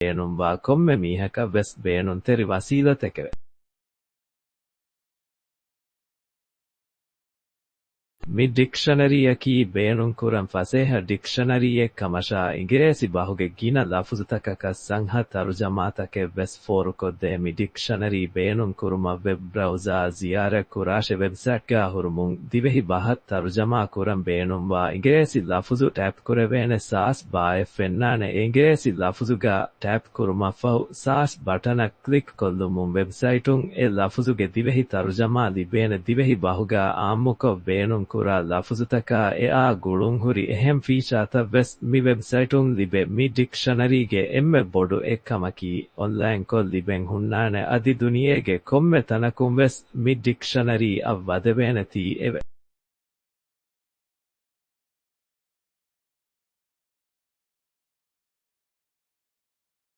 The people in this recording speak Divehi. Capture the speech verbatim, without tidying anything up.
ބޭނުންވާ ކޮންމެ މީހަކަށް ވެސް ބޭނުންތެރި ވަސީލަތެކެވެ. މި ޑިކްޝަނަރީއަކީ ބޭނުންކުރަން ފަސޭހަ ޑިކްޝަނަރީއެއް ކަމަށާ، އިނގިރޭސި ބަހުގެ ގިނަ ލަފުޒުތަކަކަށް ސަންހަ ތަރުޖަމާތަކެއް ވެސް ފޯރުކޮށްދޭ. މި ޑިކްޝަނަރީ ބޭނުންކުރުމަށް ވެބް ބްރައުޒާ ޒިޔާރަތް ކުރާށޭ. ވެބްސައިޓްގަ ހުރުމުން ދިވެހި ބަހަށް ތަރުޖަމާ ކުރަން ބޭނުންވާ އިނގިރޭސި ލަފުޒު ޓައިޕް ކުރެވޭނެ ސާސް ބާއެއް ފެންނާނެ. އެ އިނގިރޭސި ލަފުޒުގަ ޓައިޕް ކުރުމަށްފަހު، ސާސް ބަޓަނަށް ކްލިކް ކޮށްލުމުން ވެބްސައިޓުން އެ ލަފުޒުގެ ދިވެހި ތަރުޖަމާ ލިބޭނެ. ދިވެހި ބަހުގަ އާއްމުކޮށް ބޭނުންކުރާ ލަފުޒުތަކާ އެއާ ގުޅުންހުރި އެހެން ފީޗާތައް ވެސް މި ވެބްސައިޓުން ލިބޭ. މި ޑިކްޝަނަރީގެ އެންމެ ބޮޑު އެއްކަމަކީ، އޮންލައިންކޮށް ލިބެން ހުންނާނެ. އަދި ދުނިޔޭގެ ކޮންމެ ތަނަކުން ވެސް މި ޑިކްޝަނަރީ އަށް ވަދެވޭނެތީ އެވެ.